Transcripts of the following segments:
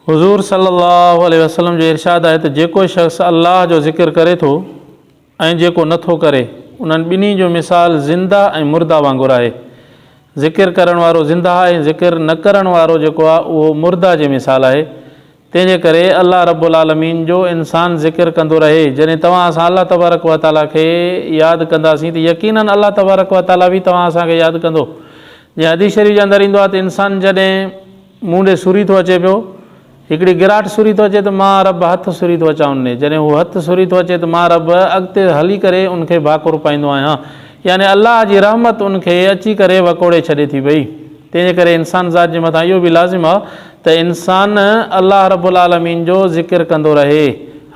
حضور صلي الله عليه وسلم جو ارشاد آهي ته جيڪو شخص الله جو ذڪر ڪري ٿو ۽ جيڪو نه ٿو ڪري انهن ٻنهي جو مثال زنده ۽ مرده وانگر آهي. ذڪر ڪرڻ وارو زنده آهي ۽ ذڪر نه ڪرڻ وارو جيڪو آهي اهو مرده جي مثال آهي. تنهن جي ڪري الله رب العالمين جو انسان ذڪر ڪندو رهي. جڏهن توهان اسان الله تبارڪ و تعالي کي ياد ڪنداسين ته يقيناً الله تبارڪ و تعالي به توهان اسان کي ياد ڪندو. جيئن حديث شريف جي اندر ايندو آهي ته انسان جڏهن مون ڏي سري ٿو اچي پيو. هڪڙي گراٺ سري ٿو اچي ته مان رب هٿ سري ٿو اچان ان ڏي. جڏهن هو هٿ سري ٿو اچي ته مان رب اڳتي هلي ڪري ان کي ڀاڪر پائيندو آهيان. يعني الله جي رحمت ان کي اچي ڪري وڪوڙي ڇڏي ٿي پئي. تنهن جي ڪري انسان ذات جي مٿان اهو به لازم آهي ته انسان الله رب العالمين جو ذڪر ڪندو رهي.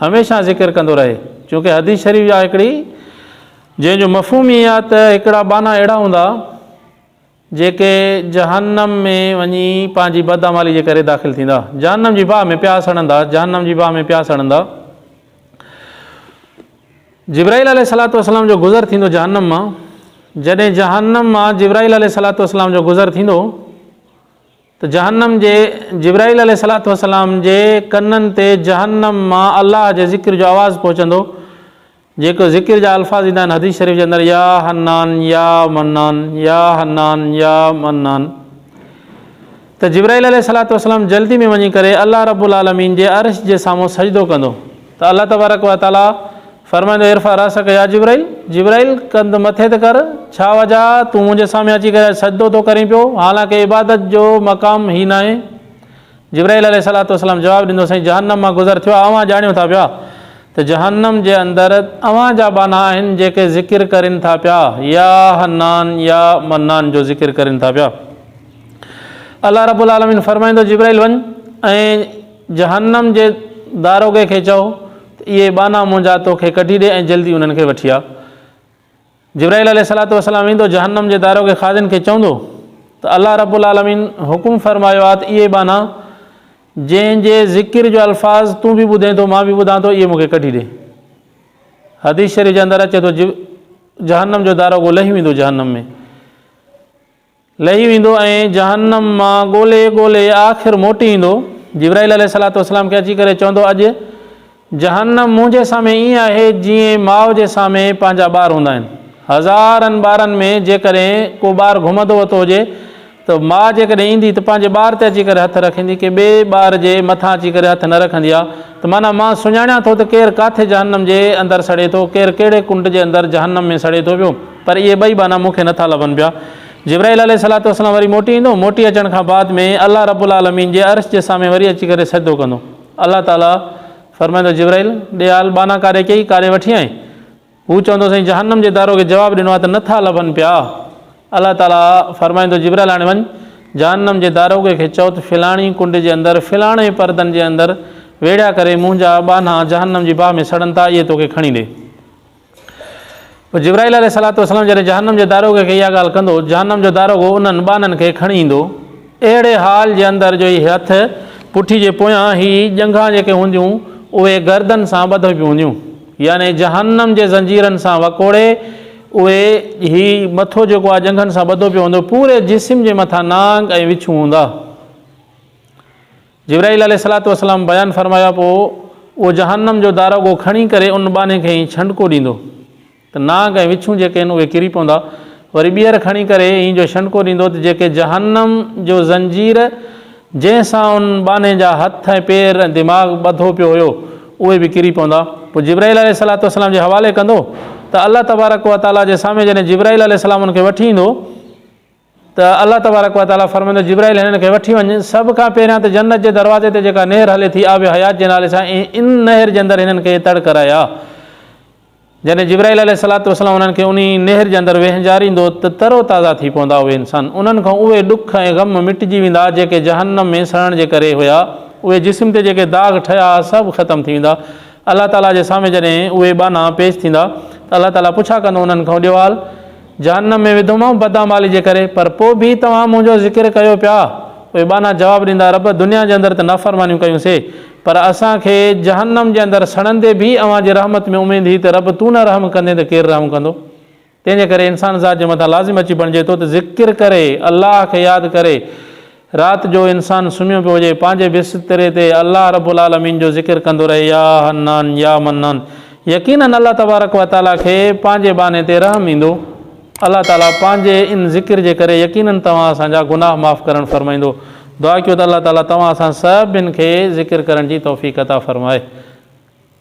هميشه ذڪر ڪندو رهي. چونڪه حديث شريف جا هڪڙي جنهن جو مفهوم هي آهي ته هڪڙا ٻانها اهڙا هوندا. جيڪي جهنم ۾ وڃي پنهنجي بداعمالي جي ڪري داخل ٿيندا، جهنم جي باهه ۾ پيا سڙندا، جهنم جي باهه ۾ پيا سڙندا. جبرائيل عليه الصلوة والسلام جو گذر ٿيندو جهنم مان، جڏهن جهنم مان جبرائيل عليه الصلوة والسلام جو گذر ٿيندو ته جهنم جي جبرائيل عليه الصلوة والسلام جي ڪنن تي جهنم مان الله جي ذڪر جو آواز پهچندو، جيڪو ذڪر جا الفاظ ايندا آهن حديث شريف جي اندر يا حنان يا منان يا حنان يا منان ته جبرائيل عليه الصلوة والسلام جلدي ۾ وڃي ڪري الله رب العالمين جي عرش جي سامهون سجدو ڪندو ته الله تبارڪ و تعالي فرمائيندو ارفع راسك يا جبرائيل جبرائيل ڪنڌ مٿي ته ڪر ڇا وجه تون منهنجي سامهون اچي ڪري سجدو ٿو ڪرين پيو حالانڪه عبادت جو مقام هي ناهي جبرائيل عليه الصلوة والسلام جواب ڏنو، سائين جهنم مان گذر ٿيو آهي، اوهان ڄاڻيو ٿا پيا ته جهنم جي اندر اوهان جا ٻانها آهن جيڪي ذڪر ڪرين ٿا پيا، يا حنان يا منان جو ذڪر ڪرين ٿا پيا. الله رب العالمين فرمائيندو، جبرائيل وڃ ۽ جهنم جي داروغي کي چئو ته اهي ٻانها منهنجا توکي ڪڍي ڏي ۽ جلدي انهن کي وٺي آ. جبرائيل عليه الصلوة والسلام ايندو جهنم جي داروغي خازن کي چوندو ته الله رب العالمين حڪم فرمايو آهي ته اهي ٻانها جنهن جي ذڪر جو الفاظ تون به ٻڌين ٿو مان به ٻڌان ٿو اهي مون کي ڪڍي ڏي. حديث شريف جي اندر اچي ٿو جهنم جو داروغو لهي ويندو جهنم ۾. لهي ويندو ۽ جهنم مان ڳولي ڳولي آخر موٽي ايندو. جبرائيل عليه الصلوة والسلام کي اچي ڪري چوندو اڄ جهنم منهنجي سامهين ائين آهي جيئن ماء جي سامهين پنهنجا ٻار هوندا آهن. هزارن ٻارن ۾ جيڪڏهن ڪو ٻار گهمندو وتو هجي ته ماء جيڪڏهن ايندي ته پنهنجي ٻار تي اچي ڪري هٿ رکندي ڪنهن ٻئي ٻار جي مٿان اچي ڪري هٿ نه رکندي آ ته معنيٰ مان سڃاڻيان ٿو ته ڪير ڪاٿي جهنم جي اندر سڙي ٿو ڪير ڪهڙي ڪنڊ جي اندر جهنم ۾ سڙي ٿو پيو. پر اهي ٻئي ٻانها مون کي نٿا لڀن پيا. جبرائيل عليه الصلوة والسلام وري موٽي ايندو، موٽي اچڻ کان بعد ۾ الله رب العالمين جي عرش جي سامهين وري اچي ڪري سجدو ڪندو. الله تعالي فرمائيندو جبرائيل! ڏي حال ٻانها ڪاڏي ڪيئي، ڪاڏي وٺي آئين؟ هو چوندو سائين جهنم جي داروغي جواب ڏنو آهي ته نٿا لڀن پيا. الله تعالي فرمائيندو جبرائيل هاڻي وڃ جهنم جي داروغي کي چئو ته فلاڻي ڪنڊ جي اندر فلاڻي پردن جي اندر ويڙهيا ڪري منهنجا ٻانها جهنم جي باهه ۾ سڙن ٿا اهي توکي کڻي ڏي. پوء جبرائيل عليه الصلوة والسلام جڏهن جهنم جي داروغي کي اها ڳالهه ڪندو، جهنم جو داروغو انهن ٻانهن کي کڻي ايندو، اهڙي حال جي اندر جو هي هٿ پٺي جي پويان هي ڄنگهان جيڪي هونديون اهي گردن سان ٻڌل پيون هونديون، يعني جهنم جي زنجيرن سان وڪوڙي اهي هي مٿو جيڪو آهي ڄنگهن سان ٻڌو پيو هوندو، پوري جسم جي مٿان نانگ ۽ وڇون هوندا. جبرائيل عليه الصلوة والسلام بيان فرمايو پوء اهو جهنم جو داروغو کڻي ڪري ان ٻانهي کي ائين ڇنڊڪو ڏيندو ته نانگ ۽ وڇون جيڪي آهن اهي ڪري پوندا وري ٻيهر کڻي ڪري ائين جو ڇنڊڪو ڏيندو ته جيڪي جهنم جو زنجير جنهن سان ان ٻانهي جا هٿ ۽ پير ۽ دماغ ٻڌو پيو هيو اهي به ڪري پوندا پوء جبرائيل عليه الصلوة والسلام جي حوالي ڪندو ته الله تبارڪ وتعاليٰ جي سامهين جڏهن جبرائيل عليه السلام ان کي وٺي ايندو ته الله تبارڪ و تعاليٰ فرمائيندو، جبرائيل هنن کي وٺي وڃ، سڀ کان پهريان ته جنت جي دروازي تي جيڪا نهر هلي ٿي آب حيات جي نالي سان ۽ ان نهر جي اندر هنن کي تڙ ڪرائي آ. جڏهن جبرائيل عليه الصلوة والسلام انهن کي انهي نهر جي اندر وهنجاريندو ته تر و تازه ٿي پوندا اهي انسان، انهن کان اهي ڏک ۽ غم مٽجي ويندا جيڪي جهنم ۾ سڙڻ جي ڪري هيا، اهي جسم تي جيڪي داغ ٺهيا ها سڀ ختم ٿي ويندا. الله تعاليٰ جي سامهين جڏهن اهي ٻانها پيش ٿيندا ته الله تعاليٰ پڇا ڪندو انهن کان ڏيو حال! جهنم ۾ وڌومانو بداعمالي جي ڪري، پر پوء به توهان منهنجو ذڪر ڪيو پيا؟ اهي ٻانها جواب ڏيندا، رب! دنيا جي اندر ته نافرمانيون ڪيون سي، پر اسان کي جهنم جي اندر سڙندي به اوهان جي رحمت ۾ اميد هئي ته رب تون نه رحم ڪندين ته ڪير رحم ڪندو؟ تنهن جي ڪري انسان ذات جي مٿان لازم اچي بڻجي ٿو ته ذڪر ڪري، الله کي ياد ڪري. رات جو انسان سمهيو پيو هجي پنهنجي بستري تي الله رب العالمين جو ذڪر ڪندو رهي يا حنان يا منان يقيناً الله تبارڪ و تعالي کي پنهنجي ٻانهي تي رحم ايندو الله تعالي پنهنجي ان ذڪر جي ڪري يقيناً توهان اسان جا گناهه معاف ڪرڻ فرمائيندو دعا ڪيو ته الله تعالي توهان اسان سڀن کي ذڪر ڪرڻ جي توفيق عطا فرمائي.